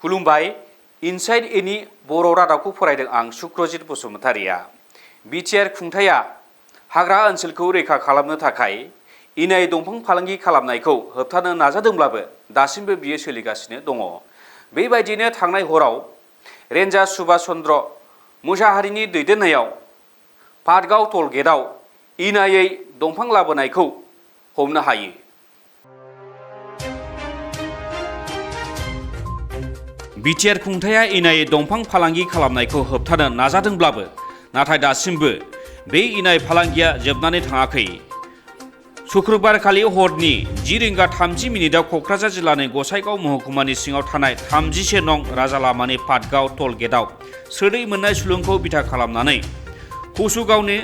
खुलुमबाय इनसाइड एनि बर' रादाबखौ फरायदों आं सुक्रजित बसुमतारिया। बिटिआर खुंथाया हाग्रा ओनसोलखौ रैखा खालामनो थाखाय इनाय दंफां फालांगि खालामनायखौ होबथानो नाजादोंब्लाबो दासिमबो बियो सोलिगासिनो दङ। बेबायदिनो थांनाय हराव रेन्जार सुभाष चन्द्र मुसाहारिनि दैदेननायाव पाटगाव टल गेटआव इनायै दंफां लाबोनायखौ हमनो हायो। बिटिआर खुंथाया इनायै दंफां फालांगि खालामनायखौ होबथानो नाजादोंब्लाबो नाथाय दासिमबो बे इनाय फालांगिया जोबनानै थाङाखै। शुक्रबारखालि हरनि 10:30 क'क्राझार जिल्लानि गसाइगाव महकुमानि सिङाव थानाय 30 नं राजालामानि पाटगाव टल गेटआव सोदै मोननाय सुलुंखौ बिथा खालामनानै कसुगावनि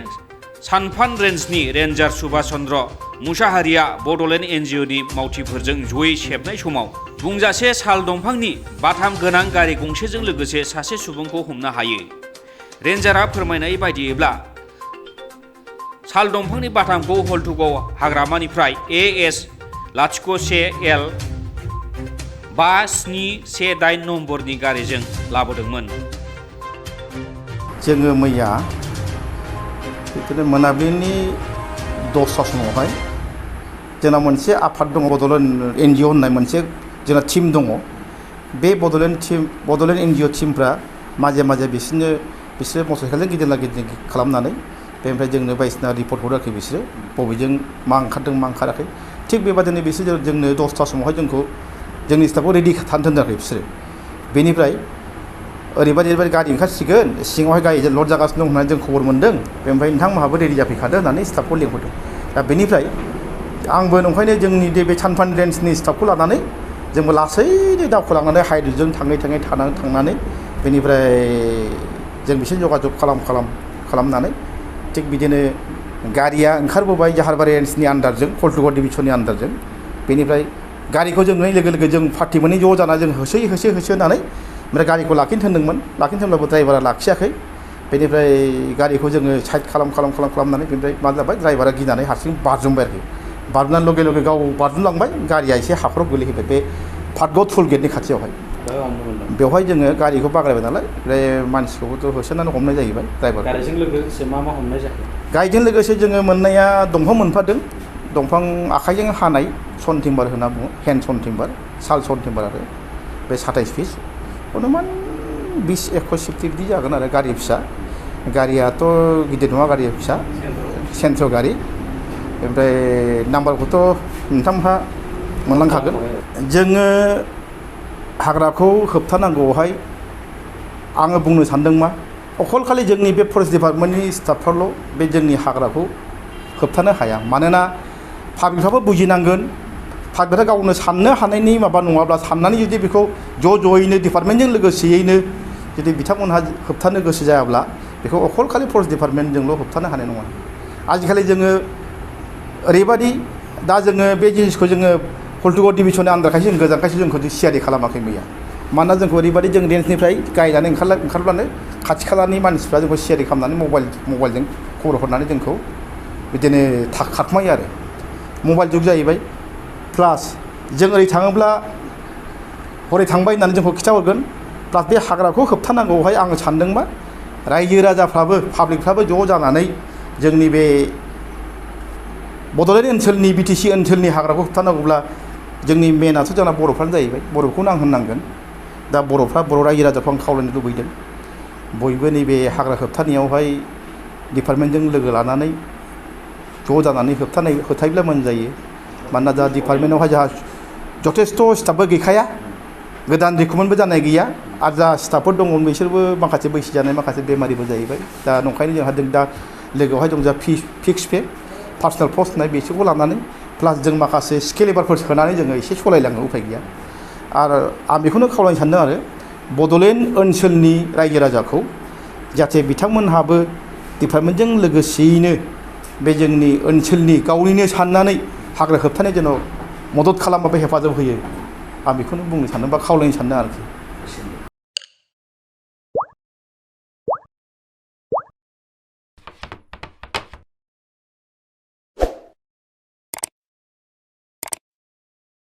सानफान रेन्जनि रेन्जार सुभाष चन्द्र मुसाहारिया बड'लेण्ड एनजिअ'नि मावथिफोरजों जयै सेबनाय समाव बुंजासे साल दंफांनि बाथाम गोनां गारि गंसेजों लोगोसे सासे सुबुंखौ हमनो हायो। रेन्जारा फोरमायनाय बायदियैब्ला साल दंफांनि बाथामखौ हल्टुगाव हाग्रामानिफ्राय AS 01L 5718 नम्बरनि गारिजों लाबोदोंमोन। जोङो मैया बिदिनो मोनाबिलिनि 10ता समावहाय जोंना मोनसे आफाद दङ, बड'लेण्ड एनजिअ होननाय मोनसे जोंना टिम दङ। बे बड'लेण्ड एनजिअ टिमफ्रा माजे माजे बिसोरो मटरसाइकेलजों गिदिं खालामनानै बेनिफ्राय जोंनो बायदिसिना रिपर्ट हरो आरोखि। बिसोरो बबेजों मा ओंखारदों मा ओंखाराखै थिग बेबादिनो बिसोर जोंनो 10ता समावहाय जोंनि स्टाफखौ रेडि थानो दोनदों आरोखि बिसोरो। बेनिफ्राय ओरैबायदि गारि ओंखारसिगोन, सिङावहाय गारि लड जागासिनो दं होननानै जों खबर मोन्दों। बेनिफ्राय नोंथांमोनहाबो रेडि जाफैखादो होननानै स्टाफखौ लिंहरदों। दा बेनिफ्राय आंबो नंखायनो जोंनि बे सानफान रेन्जनि स्टाफखौ लानानै जोंबो लासैनो दावखोलांनानै हाइद्रजों थांनानै बेनिफ्राय जों बिसोर जगाजग खालामनानै थिग बिदिनो गारिया ओंखारबोबाय जाहारबारि रेन्जनि आन्दारजों, हल्टुगाव डिभिजननि आन्दारजों। बेनिफ्राय गारिखौ जों नुनाय लोगो लोगो जों पार्टि मोननै ज' जाना जों होसो होनानै ओमफ्राय गारिखौ लाखिनो थिनदोंब्लाबो ड्राइभारा लाखियाखै। बेनिफ्राय गारिखौ जोङो साइड खालामनानै बेनिफ्राय मा जाबाय, ड्राइभारा गिनानै हारसिं बारजुमबाय आरोखि। बारजुमनानै लगे लगे गाव बारजुमलांबाय, गारिया एसे हाखराव गोलैहैबाय बे पाटगाव टल गेटनि खाथियावहाय। बेवहाय जोङो गारिखौ बाग्रायबाय नालाय, ओमफ्राय मानसिखौबोथ' होसोनानै हमनाय जाहैबाय ड्राइभार। गारिजों लोगोसे मा हमनाय जाखो? गारिजों लोगोसे जोङो मोननाया दंफां मोनफादों। दंफां आखाइजों हानाय सन टिम्बार होनना बुङो, हेन्ड सन टिम्बार, साल सन टिम्बार आरो बे 27 पिस अनुमान 20-21 बिदि जागोन आरो। गारि फिसा, गारियाथ' गिदिर नङा, गारि फिसा सेन्ट्र गारि। ओमफ्राय नाम्बारखौथ' नोंथांमोनहा मोनलांखागोन। जोङो हाग्राखौ होबथानांगौआवहाय आङो बुंनो सानदों मा, अखल खालि जोंनि बे फरेस्ट डिपार्टमेन्टनि स्टाफफ्राल' बे जोंनि हाग्राखौ होबथानो हाया। मानोना पाब्लिकफ्राबो बुजिनांगोन। पाब्लिकफ्रा गावनो साननो हानायनि माबा नङाब्ला, साननानै जुदि बेखौ ज'यैनो डिपार्टमेन्टजों लोगोसेयैनो जुदि बिथांमोनहा होबथानो गोसो जायाब्ला बेखौ अखल खालि फरेस्ट डिपार्टमेन्टजोंल' होबथानो हानाय नङा। आजिखालि जोङो ओरैबायदि दा जोङो बे जिनिसखौ जोङो हल्टुगाव डिभिजननि आन्दारखायसो जों गोजानखायसो जोंखौ सियारि खालामाखै मैया। मानोना जोंखौ ओरैबायदि जों रेन्जनिफ्राय गायनानै ओंखारब्लानो खाथि खालानि मानसिफ्रा जोंखौ सियारि खालामनानै मबाइलजों खबर हरनानै जोंखौ बिदिनो खारखुमायो आरो। मबाइल जुग जाहैबाय। प्लास जों ओरै थाङोब्ला हरै थांबाय होननानै जोंखौ खिन्थाहरगोन। प्लास बे हाग्राखौ होबथानांगौहाय आङो सानदों मा, रायजो राजाफ्राबो पाब्लिकफ्राबो ज' जानानै जोंनि बे बड'लेण्ड ओनसोलनि BTC ओनसोलनि हाग्राखौ होबथानांगौब्ला जोंनि मेनाथ' जोंना बर'फ्रानो जाहैबाय। बर'खौनो आं होननांगोन। दा बर' रायजो राजाखौ आं खावलायनो लुबैदों, बयबो नैबे हाग्रा होबथानायावहाय डिपार्टमेन्टजों लोगो लानानै ज' जानानै होबथायोब्ला मोजां जायो। मानोना दा डिपार्टमेन्टआवहाय जोंहा जथेस्थ' स्टाफबो गैखाया, गोदान रिक्रुटमेन्टबो जानाय गैया। आरो जा स्टाफफोर दङ बिसोरबो माखासे बैसो जानाय, माखासे बेमारिबो जाहैबाय। दा नंखायनो जोंहा दा लोगोआवहाय दं जा फिक्स पे पार्सनेल पस्ट होननाय, बिसोरखौ लानानै प्लास जों माखासे स्किल लेबारफोर सोनानै जोङो एसे सालायलाङो, उफाय गैया। आरो आं बेखौनो खावलायनो सानदों आरो बड'लेण्ड ओनसोलनि रायजो राजाखौ, जाहाथे बिथांमोनहाबो डिपार्टमेन्टजों लोगोसेयैनो बे जोंनि ओनसोलनि गावनिनो साननानै हाग्रा होबथानाय जेन' मदद खालामो, हेफाजाब होयो। आं बेखौनो बुंनो सानदों बा खावलायनो सानदों आरोखि।